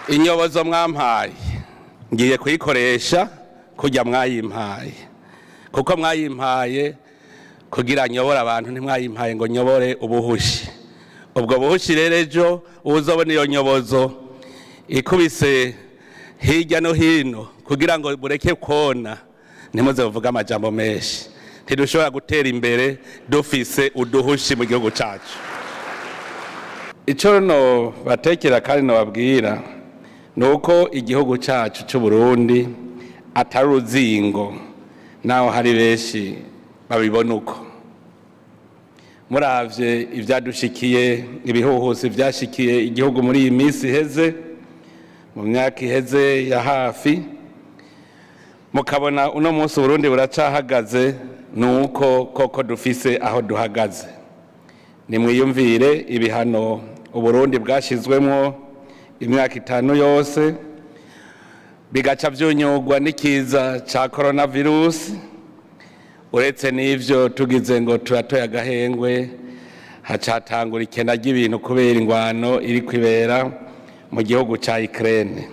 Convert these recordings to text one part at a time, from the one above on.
Inyobozo mwampaye ngiye kuyikoresha kujya mwayimpaye, kuko mwayimpaye kugira nyobore abantu, ntimwayimpaye ngo nyobore ubuhushi. Ubwo buhushi rero ejo uzobona iyo nyobozo ikubise hirya no hino kugira ngo bureke kona, ntimuze buvuge amajambo menshi. Ntidushobora gutera imbere dufise uduhushi mu gihugu cacu. Ico no batekera kandi nobabwira nuko igihugu cacu c'u Burundi atari uruzingo, naho hari benshi babibona uko. Muravye ivyadushikiye, ibihuhusi vyashikiye igihugu muri iyi minsi iheze, mu myaka iheze ya hafi, mukabona uno munsi Burundi buracahagaze, nuko koko dufise aho duhagaze. Nimwiyumvire ibihano Uburundi bwashizwemwo imyaka 5 yose, bigaca vyunyugwa n'ikiza ca coronavirus. Uretse n'ivyo tugize ngo turatoye agahengwe, hacatangura ikena ry'ibintu kubera ingwano iri kwibera mu gihugu ca Ukraine.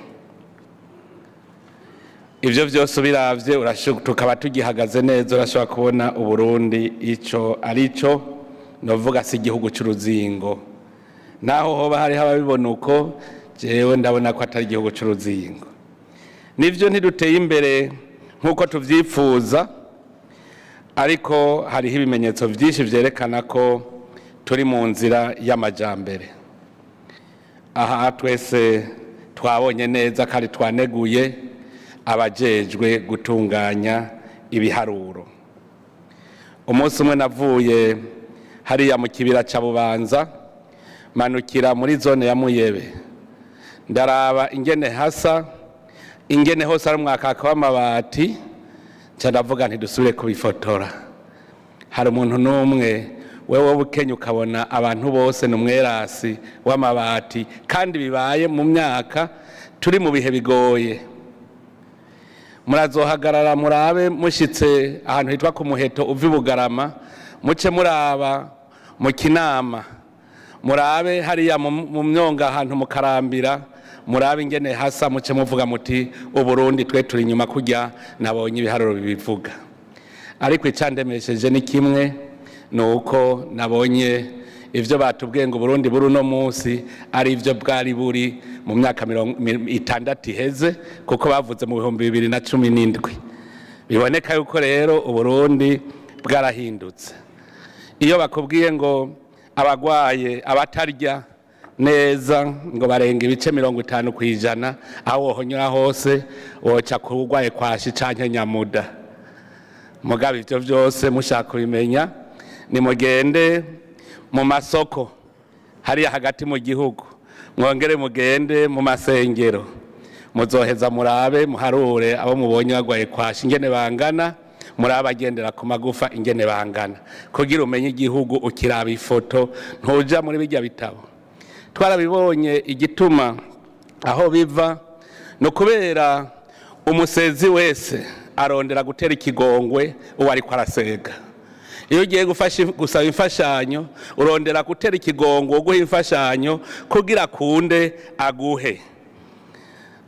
Ivyo vyose ubiravye, tukaba tugihagaze neza, urashobora kubona Uburundi ico arico. Novuga si igihugu c'uruzingo, naho hoba hariho ababibona uko, jewe ndabona ko atari igihugu c'uruzingo. Nivyo ntiduteye imbere nk'uko tuvyifuza, ariko hariho ibimenyetso vyinshi vyerekana ko turi mu nzira y'amajambere. Aha twese twabonye neza kandi twaneguye abajejwe gutunganya ibiharuro. Umunsi umwe navuye hariya mu kibira ca Bubanza, manukira muri zone ya Muyebe, ndaraba ingene hasa, ingene hose ari umwakaka w'amabati, nca ndavuga nti dusubire kubifotora. Hari umuntu n'umwe wewe bukenye ukabona abantu bose ni umwerasi w'amabati, kandi bibaye mu myaka turi mu bihe bigoye. Murazohagarara murabe mushitse ahantu hitwa ku Muheto uva i Bugarama, muce muraba mu Kinama, murabe hariya mu Myonga ahantu mu Karambira, murabe ingene hasa, muce muvuga muti Uburundi twe turi inyuma kurya nabonye ibiharuro bibivuga. Ariko icandemesheje ni kimwe, nuko nabonye ivyo batubwiye ngo Burundi buri uno munsi ari ivyo bwari buri mu myaka 60 iheze, kuko bavuze mu 2017. Biboneka yuko rero Uburundi bwarahindutse. Iyo bakubwiye ngo abagwaye abatarya neza ngo barenga ibice 50%, aho wohonyura hose woca kurwaye kwashi canke nyamuda. Mugabe ivyo vyose mushaka kubimenya, nimugende mu masoko hariya hagati mu gihugu, mwongere mugende mu masengero, muzoheza murabe muharure abo mubonye bagwaye kwashi ingene bangana, murabe abagendera ku magufa ingene bangana, kugira umenye igihugu ukiraba ifoto, ntuja muri bijya bitabo. Twarabibonye igituma aho biva no kubera umusezi wese arondera gutera ikigongwe uwo ariko arasega. Iyo ugiye gusaba imfashanyo, urondera gutera ikigongwe uguha imfashanyo kugira kunde aguhe.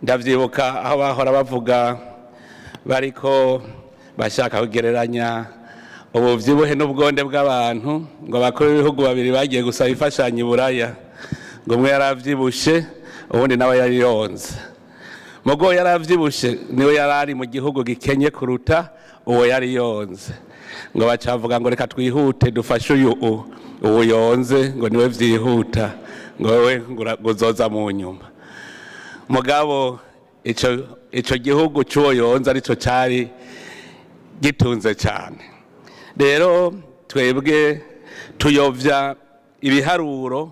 Ndavyibuka aho bahora bavuga bariko bashaka kugereranya ubuvyibuhe n'ubwonde bw'abantu, ngo bakuru b'ibihugu babiri bagiye gusaba imfashanyo i Buraya, ngo umwe yaravyibushe uwundi nawe yari yonze. Mugo yaravyibushe niwe yarari mu gihugu gikenye kuruta uwo yari yonze. Ngo bacavuga ngo reka twihute dufashe uyu uwo yonze, ngo niwe vyihuta, ngo wewe uzoza mu nyuma. Mugabo ico gihugu c'uwo yonze arico cari gitunze cyane. Rero twebwe tuyovya ibiharuro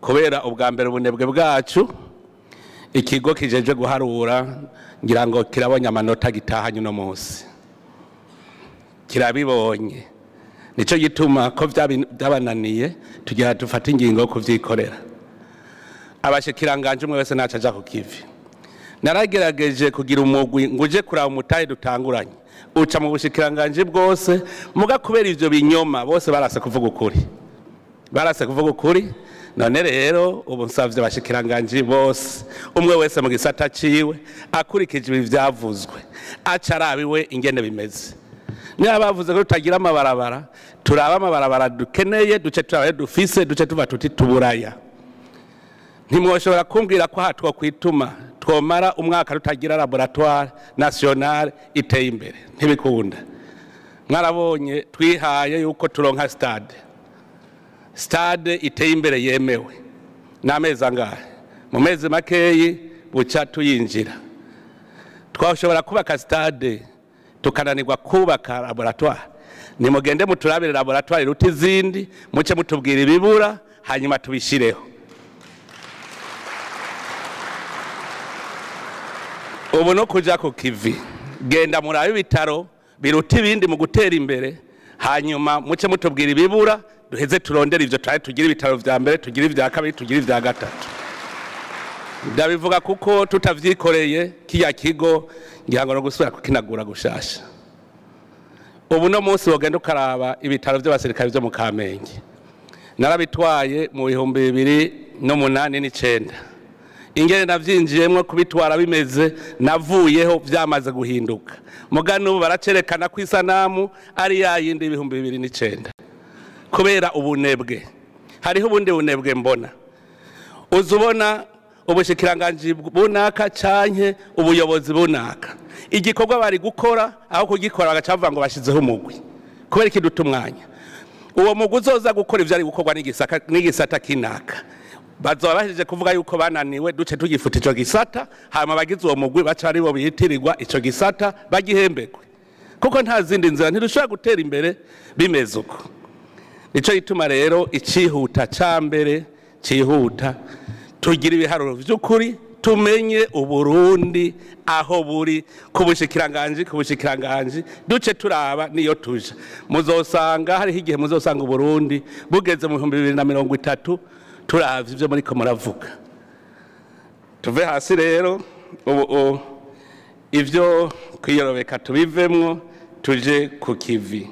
kubera ubwa mbere ubunebwe bwacu. Ikigo kijeje guharura ngira ngo kirabonye amanota gitahanye uno munsi, kirabibonye. Nico gituma ko byabananiye tugira dufate ingingo yo kuvyikorera. Abashikiranganje umwe wese naca aja ku kivi. Naragerageje kugira umugwi nguje kuraba umutahe dutanguranye, uca mu bushikiranganje bwose, muga kubera ivyo binyoma bose barase kuvuga ukuri. Barase kuvuga ukuri. None rero ubu nsavye abashikiranganji bose, umwe wese mu gisata ciwe, akurikije ibi vyavuzwe, aca arabiwe ingene bimeze. Niba bavuze ko tutagira amabarabara, turaba amabarabara dukeneye, duce turabe dufise, duce tuva tuti tuburaya. Ntimwoshobora kumbwira ko aha twokwituma twomara umwaka tutagira laboratoire nationale iteye imbere, ntibikunda. Mwarabonye twihaye yuko turonka stade, stade iteye imbere yemewe n'amezi angahe? Mu mezi makeyi buca tuyinjira. Twashobora kubaka stade tukananirwa kubaka laboratoire. Nimugende muturabire laboratoire iruta izindi, muce mutubwira ibibura, hanyuma tubishireho. Ubu no kuja ku kivi, genda murabe ibitaro biruta ibindi mu gutera imbere, hanyuma muce mutubwira ibibura, duheze turondere ivyo twari tugira ibitaro vya mbere, tugira ivya kabiri, tugira ivya gatatu. Ndabivuga kuko tutavyikoreye kiya kigo ngira ngo no gusubira kukinagura gushasha. Ubu no munsi wogenda ukaraba ibitaro vy'abasirikare vyo mu Kamenge, narabitwaye mu 2008 n'icenda. Ingene navyinjiyemwo kubitwara bimeze, navuyeho vyamaze guhinduka. Muga n'ubu baracerekana ko isanamu ari yayindi 2009 kubera ubunebwe. Hariho ubundi bunebwe mbona, uzubona ubushikiranganji bunaka canke ubuyobozi bunaka, igikorwa bari gukora aho kugikora bagaca bavuga ngo bashizeho umugwi. Kubera iki duta umwanya? Uwo mugwi uzoza gukora ivyo ari gukorwa n'igisata kinaka, bazoba bahejeje kuvuga yuko bananiwe, duce tugifuta ico gisata, hanyuma abagize uwo mugwi baca aribo bitirirwa ico gisata bagihembegwe, kuko nta zindi nzira, ntidushobora gutera imbere bimeze uko. Nico gituma rero icihuta ca mbere cihuta tugira ibiharuro vy'ukuri, tumenye Uburundi aho buri ku bushikiranganji, ku bushikiranganji duce turaba niyo tuja. Muzosanga hariho igihe muzosanga Uburundi bugeze mu 2030 turavye ivyo muriko muravuga. Tuve hasi rero ubu ivyo kwiyorobeka tubivemwo, tuje ku kivi.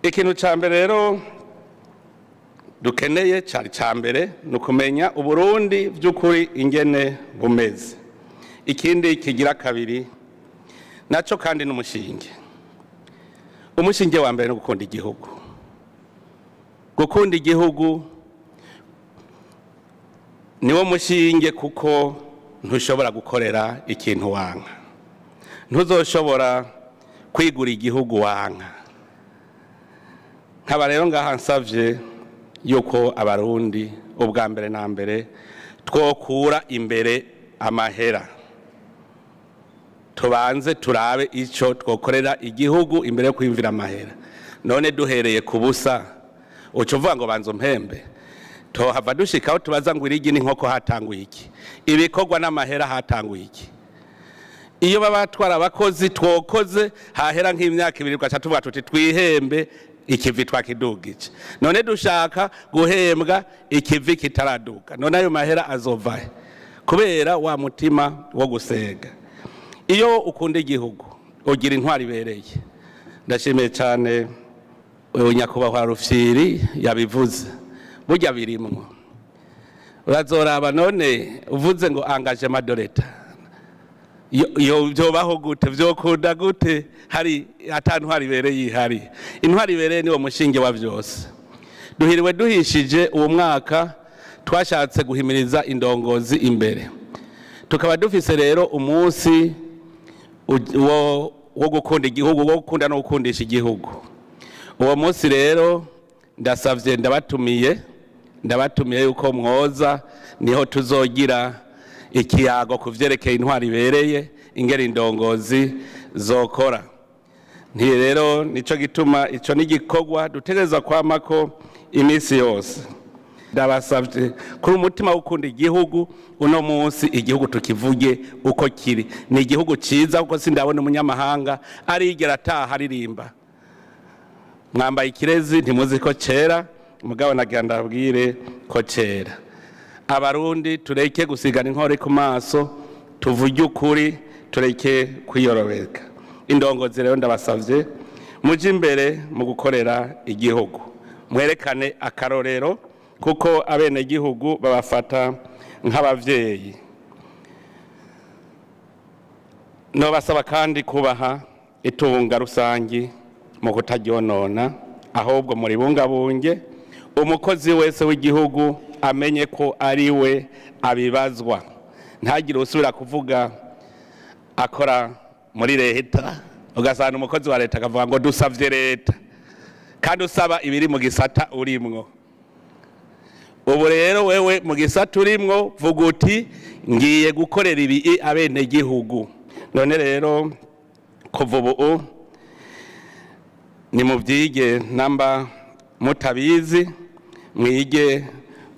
Ikintu ca mbere rero dukeneye cari ca mbere ni ukumenya Uburundi vy'ukuri ingene bumeze. Ikindi kigira kabiri naco kandi n'umushinge. Umushinge wa mbere ni gukunda igihugu. Gukunda igihugu niwo mushinge, kuko ntushobora gukorera ikintu wanka, ntuzoshobora kwigura igihugu wanka. Nkaba rero ngaha nsavye yuko Abarundi ubwa mbere na mbere twokura imbere amahera, tubanze turabe ico twokorera igihugu imbere yo kwiyumvira amahera. None duhereye ku busa, uca uvuga ngo banza umpembe, tohava dushikaho tubaza ngo irigi n'inkoko hatanguye iki, ibikorwa n'amahera hatanguye iki. Iyo baba batwara abakozi twokoze hahera nk'imyaka ibiri tugaca tuvuga tuti twihembe ikivi twakidugije. None dushaka guhembwa ikivi kitaraduka, none ayo mahera azovahe? Kubera wa mutima wo gusega. Iyo ukunda igihugu ugira intwari ibereye. Ndashimiye cyane nyakubahwa Rufyiri yabivuze, burya birimwo. Urazoraba none uvuze ngo engagement de l'Etat, yo vyobaho gute, vyokunda gute hari ata ntwari ibereye ihari? Intwari ibereye niwo mushinge wa vyose. Duhiriwe duhishije uwo mwaka twashatse guhimiriza indongozi imbere, tukaba dufise rero umunsi wo gukunda igihugu, wo gukunda no gukundisha igihugu. Uwo munsi rero ndasavye, ndabatumiye yuko mwoza, niho tuzogira ikiyago kuvyerekeye intwari ibereye ingeri indongozi zokora. Nti rero nico gituma ico n'igikorwa dutegereza kwamako iminsi yose. Ndabasavye kuri umutima wo gukunda igihugu, uno munsi igihugu tukivuge uko kiri. Ni igihugu ciza kuko sindabona umunyamahanga arigera ataha aririmba. Mwambaye ikirezi ntimuzi ko cera, mugabo nagira ndabwire ko cera. Abarundi tureke gusigana inkore ku maso, tuvuge ukuri, tureke kwiyorobeka. Indongozi rero ndabasavye muje imbere mu gukorera igihugu, mwerekane akarorero kuko abenegihugu babafata nk'abavyeyi. Nobasaba kandi kubaha itunga rusangi mu kutaryonona, ahubwo muribungabunge. Umukozi wese w'igihugu amenye ko ari we abibazwa, ntagire usubira kuvuga akora muri leta, ugasanga umukozi wa leta akavuga ngo dusavye leta, kandi usaba ibiri mu gisata urimwo. Ubu rero wewe mu gisata urimwo vuga uti ngiye gukorera ibi abenegihugu. None rero kuva ubu ni muvyige, namba mutabizi mwige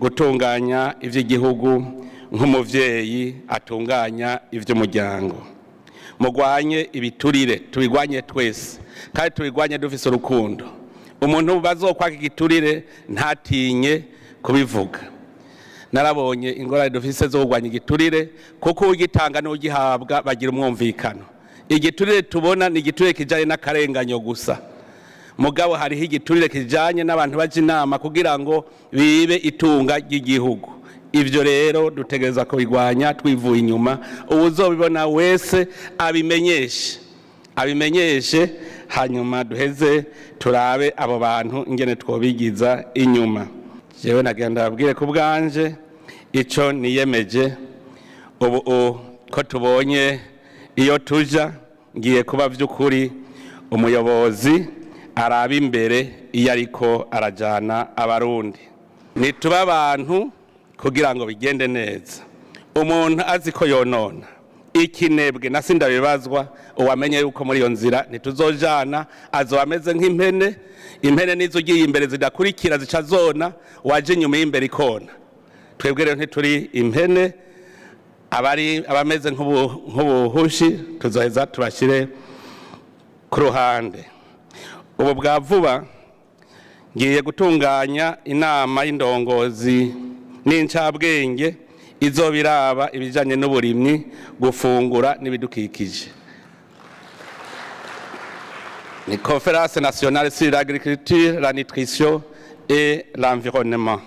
gutunganya ivy'igihugu nk'umuvyeyi atunganya ivy'umuryango. Mugwanye ibiturire, tubigwanye twese, kandi tubigwanye dufise urukundo. Umuntu bazokwaka igiturire ntatinye kubivuga. Narabonye ingorane dufise zo kugwanya igiturire, kuko ugitanga n'ugihabwa bagira umwumvikano. Igiturire tubona ni igiturire kijanye n'akarenganyo gusa, mugabo hariho igiturire kijanye n'abantu baje inama kugira ngo bibe itunga ry'igihugu. Ivyo rero dutegereza kubigwanya twivuye inyuma. Uwuzobibona wese abimenyeshe, abimenyeshe, hanyuma duheze turabe abo bantu ingene twobigiza inyuma. Jewe nagenda babwire ku bwanje ico niyemeje ubu ko tubonye iyo tuja, ngiye kuba vy'ukuri umuyobozi araba imbere iyo ariko arajana Abarundi. Nituba abantu kugira ngo bigende neza. Umuntu azi ko yonona ikinebwe na sindabibazwa, uwamenye yuko muri iyo nzira ntituzojana, azoba ameze nk'impene. Impene nizo ugiye imbere zidakurikira zica zona, waje inyuma y'imbere ikona. Twebwe rero ntituri impene, abari abameze nk'ubuhushi tuzoheza tubashire ku ruhande. Ubu bwa vuba ngiye gutunganya inama y'indongozi n'incabwenge izobiraba ibijanye n'uburimyi, gufungura n'ibidukikije. Ni Conférence nationale sur l'agriculture, la nutrition et l'environnement.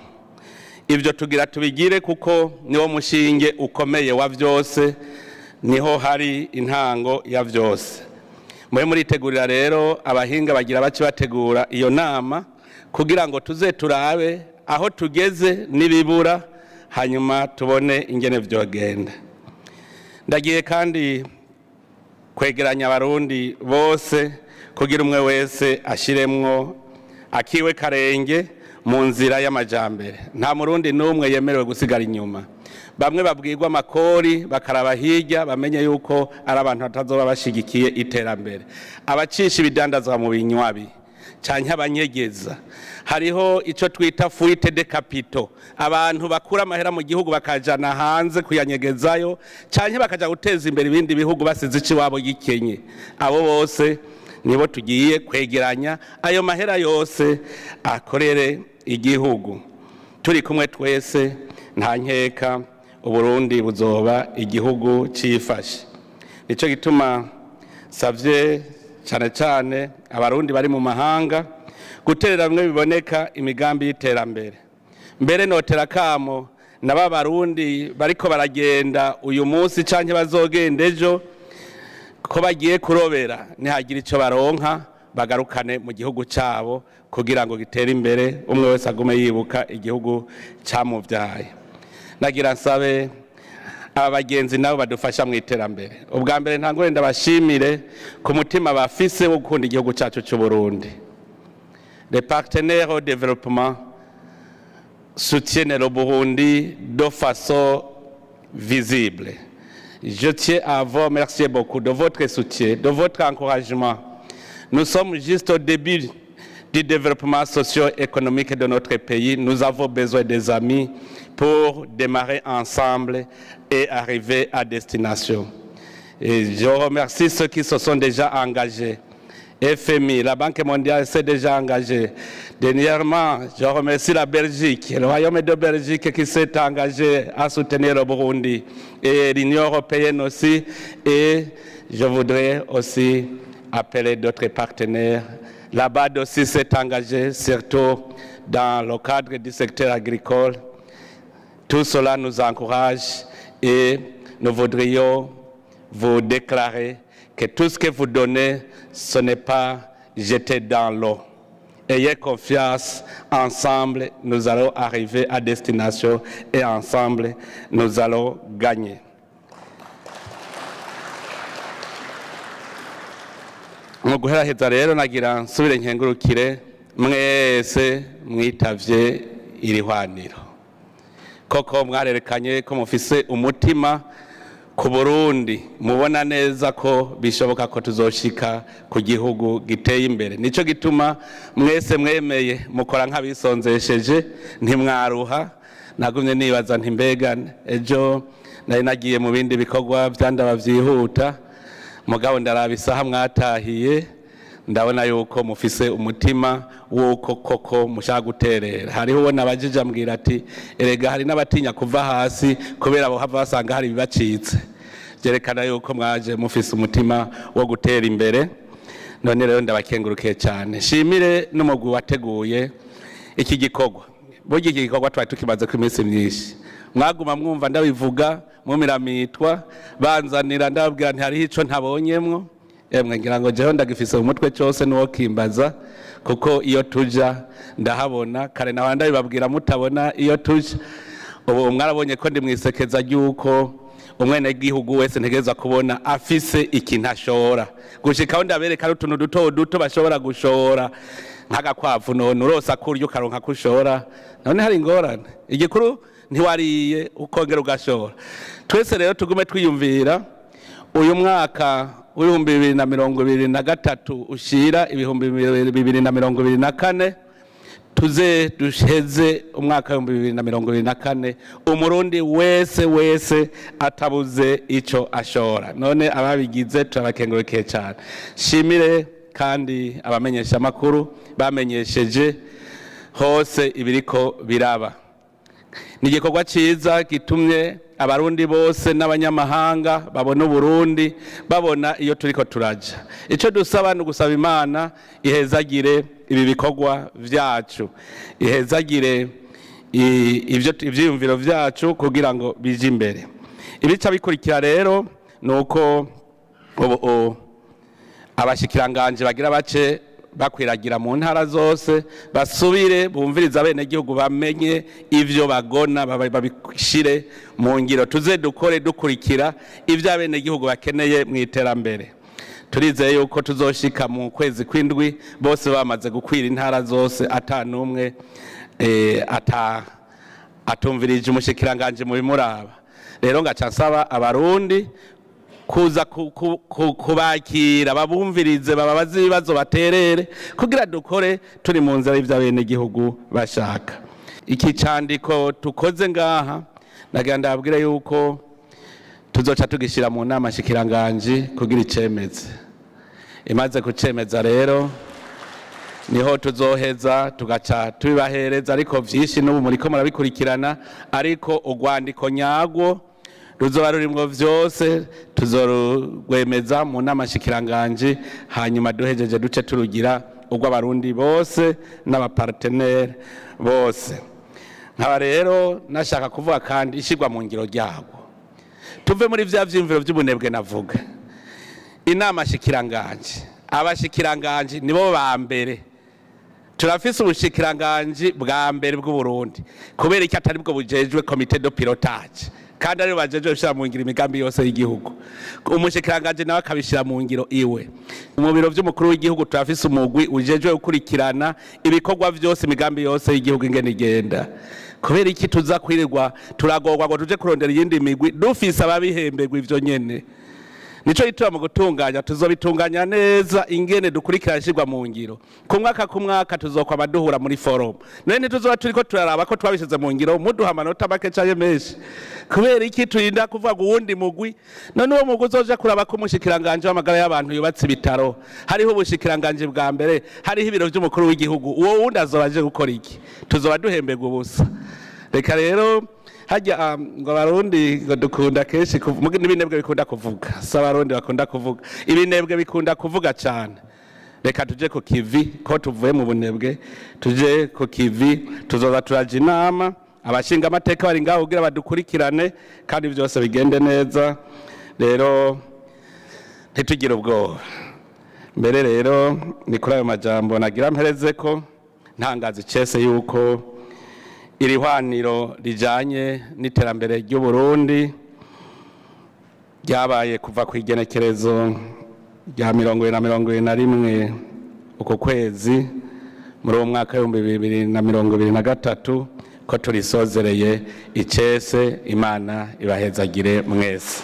Ivyo tugira tubigire kuko niwo mushinge ukomeye wa vyose, niho hari intango ya vyose. Mwe muritegurira rero, abahinga bagira baci bategura iyo nama kugira ngo tuze turabe aho tugeze n'ibibura, hanyuma tubone ingene vyogenda. Ndagiye kandi kwegeranya Abarundi bose kugira umwe wese ashiremwo akiwe karenge mu nzira y'amajambere. Nta Murundi n'umwe yemerewe gusigara inyuma. Bamwe babwirwa amakori bakaraba hirya, bamenye yuko ari abantu batazoba bashigikiye iterambere. Abacisha ibidandazwa mu binywabi canke abanyegeza, hariho ico twita fuite de capitaux, abantu bakura amahera mu gihugu bakajana hanze kuyanyegezayo canke bakaja guteza imbere ibindi bihugu basize iciwabo gikenye. Abo bose nibo tugiye kwegeranya ayo mahera yose akorere igihugu. Turi kumwe twese, nta nkeka Uburundi buzoba igihugu cifashe. Nico gituma savye cane cane Abarundi bari mu mahanga guterera bimwe biboneka imigambi y'iterambere. Mbere notera kamo naba Barundi bariko baragenda uyu munsi canke bazogenda ejo, ko bagiye kurobera nihagira ico baronka bagarukane mu gihugu cabo kugira ngo gitere imbere, umwe wese agume yibuka igihugu camuvyaye. Nagira nsabe aba bagenzi nabo badufasha mu iterambere. Ubwa mbere ntangure ndabashimire ku mutima bafise wo gukunda igihugu cacu c'u Burundi. Les partenaires au développement soutiennent le Burundi de façon visible. Je tiens à vous remercier beaucoup de votre soutien, de votre encouragement. Nous sommes juste au début du développement socio-économique de notre pays. Nous avons besoin des amis pour démarrer ensemble et arriver à destination. Et je remercie ceux qui se sont déjà engagés. FMI, la Banque mondiale s'est déjà engagée. Dernièrement, je remercie la Belgique, le Royaume de Belgique qui s'est engagé à soutenir le Burundi et l'Union européenne aussi. Et je voudrais aussi appeler d'autres partenaires. La BAD aussi s'est engagée, surtout dans le cadre du secteur agricole. Tout cela nous encourage et nous voudrions vous déclarer que tout ce que vous donnez, ce n'est pas jeté dans l'eau. Ayez confiance, ensemble, nous allons arriver à destination et ensemble, nous allons gagner. Mu guheraheza rero nagira nsubire nkengurukire mwese mwitavye iri hwaniro. Koko mwarerekanye ko mufise umutima ku Burundi, mubona neza ko bishoboka ko tuzoshika ku gihugu giteye imbere. Nico gituma mwese mwemeye mukora nk'abisonzesheje, ntimwaruha. Nagumye nibaza nti mbega ejo nari nagiye mu bindi bikorwa vyandaba vyihuta, mugabo ndaraba isaha mwatahiye, ndabona yuko mufise umutima wuko koko mushaka guterera. Hariho uwo nabajije ambwira ati erega hari n'abatinya kuva hasi kubera abo hava basanga hari ibibacitse. Byerekana yuko mwaje mufise umutima wo gutera imbere. None rero ndabakengurukiye cyane, shimire n'umugwi wateguye iki gikorwa. Burya iki gikorwa twari tukimaze ku minsi myinshi, mwaguma mwumva ndabivuga mumiramitwa banzanira, ndababwira nti hariho ico ntabonyemwo. Emwe ngira ngo jeho ndagifise mu mutwe cyose nuwo kimbaza, kuko iyo tuja ndahabona kare nawe ndabibabwira mutabona iyo tuja. Ubu mwarabonye ko ndi mwisekeza ryuko umwene gihugu wese ntegereza kubona afise ikintu ashora, gushikaho ndabereka utuntu duto duto bashobora gushora nk'agakwavu. None urosa kurya ukaronka kushora, none hari ingorane. Igikuru ntiwariye ukongera ugashora. Twese rero tugume twiyumvira uyu mwaka w'2023 ushira 2024, tuze duheze umwaka w'2024 umurundi wese wese atabuze ico ashora. None ababigize turabakengurukiye cyane. Shimire kandi abamenyesha makuru bamenyesheje hose ibiriko biraba. Ni igikorwa ciza gitumye abarundi bose n'abanyamahanga babona Uburundi, babona iyo turiko turaja. Ico dusaba ni ugusaba Imana ihezagire ibi bikorwa vyacu, ihezagire ivyiyumviro vyacu kugira ngo bije imbere. Ibica bikurikira rero nuko ubu abashikiranganje bagira bace bakwiragira mu ntara zose, basubire bumviriza bene gihugu, bamenye ivyo bagona, babishire mu ngiro. Tuze dukore dukurikira ivyo abene gihugu bakeneye mu iterambere. Turizeye yuko tuzoshika mu kwezi kw'indwi bose bamaze gukwira intara zose, ata numwe atumvirije umushikiranganje mu bimuraba. Rero ngaca nsaba abarundi kuza kubakira, babumvirize, bababaze ibibazo, baterere kugira dukore turi mu nzira y'ivyo gihugu bashaka. Iki candiko tukoze ngaha nagira ndababwire yuko tuzoca tugishira mu nama shikiranganje kugira icemeze. Imaze kucemeza rero niho tuzoheza tugaca tubibahereza, ariko vyinshi n'ubu muriko murabikurikirana, ariko urwandiko nyagwo ruzoba rurimwo vyose tuzorwemeza mu nama shikiranganje, hanyuma duhejeje duce turugira urwo abarundi bose n'abapartenaire bose. Nkaba rero nashaka kuvuga kandi ishigwa mu ngiro ryagwo, tuve muri vya vyiyumviro vy'ubunebwe navuga. Inama shikiranganje, abashikiranganje nibo ba mbere. Turafise ubushikiranganje bwa mbere bw'u Burundi, kubera iki atari bwo bujejwe comité de pilotage, kandi ari bajeje gushira mu ngiro imigambi yose y'igihugu. Umushikiranganje nawe akabishira mu ngiro iwe. Mu biro vy'umukuru w'igihugu turafise umugwi ujejwe gukurikirana ibikorwa vyose, imigambi yose y'igihugu ingene igenda. Kubera iki tuza kwirirwa turagorwa ngo tuje kurondera iyindi migwi dufise ababihemberwa ivyo nyene? Nico gituma mu gutunganya tuzobitunganya neza ingene dukurikirana ishirwa mu ngiro. Ku mwaka ku mwaka tuzokwama duhura muri forum. None ntituzoba turiko turaraba ko twabishize mu ngiro, muduha amanota make canke menshi. Kubera iki turinda kuvuga ngo uwundi mugwi? None uwo mugwi uzoja kuraba ko umushikiranganje w'amagara y'abantu yubatse ibitaro, hariho ubushikiranganje bwa mbere, hariho ibiro vy'umukuru w'igihugu, uwo wundi azoba aje gukora iki? Tuzoba duhemberwa ubusa. Reka rero hajya ngo abarundi ngo dukunda kenshi n'ibinebwe bikunda kuvuga. Si abarundi bakunda kuvuga, ibinebwe bikunda kuvuga cyane. Reka tuje ku kivi, ko tuvuye mu bunebwe, tuje ku kivi. Tuzoza turaja inama, abashinga amateka bari ngaho kugira badukurikirane kandi byose bigende neza. Rero ntitugire ubwoba. Mbere rero ni kuri ayo majambo nagira mpereze ko ntangaza icese yuko iri hwaniro rijanye n'iterambere ry'u Burundi ryabaye kuva ku igenekerezo rya 20 na 21 uko kwezi muri uwo mwaka 2023, ko turisozereye icese. Imana ibahezagire mwese.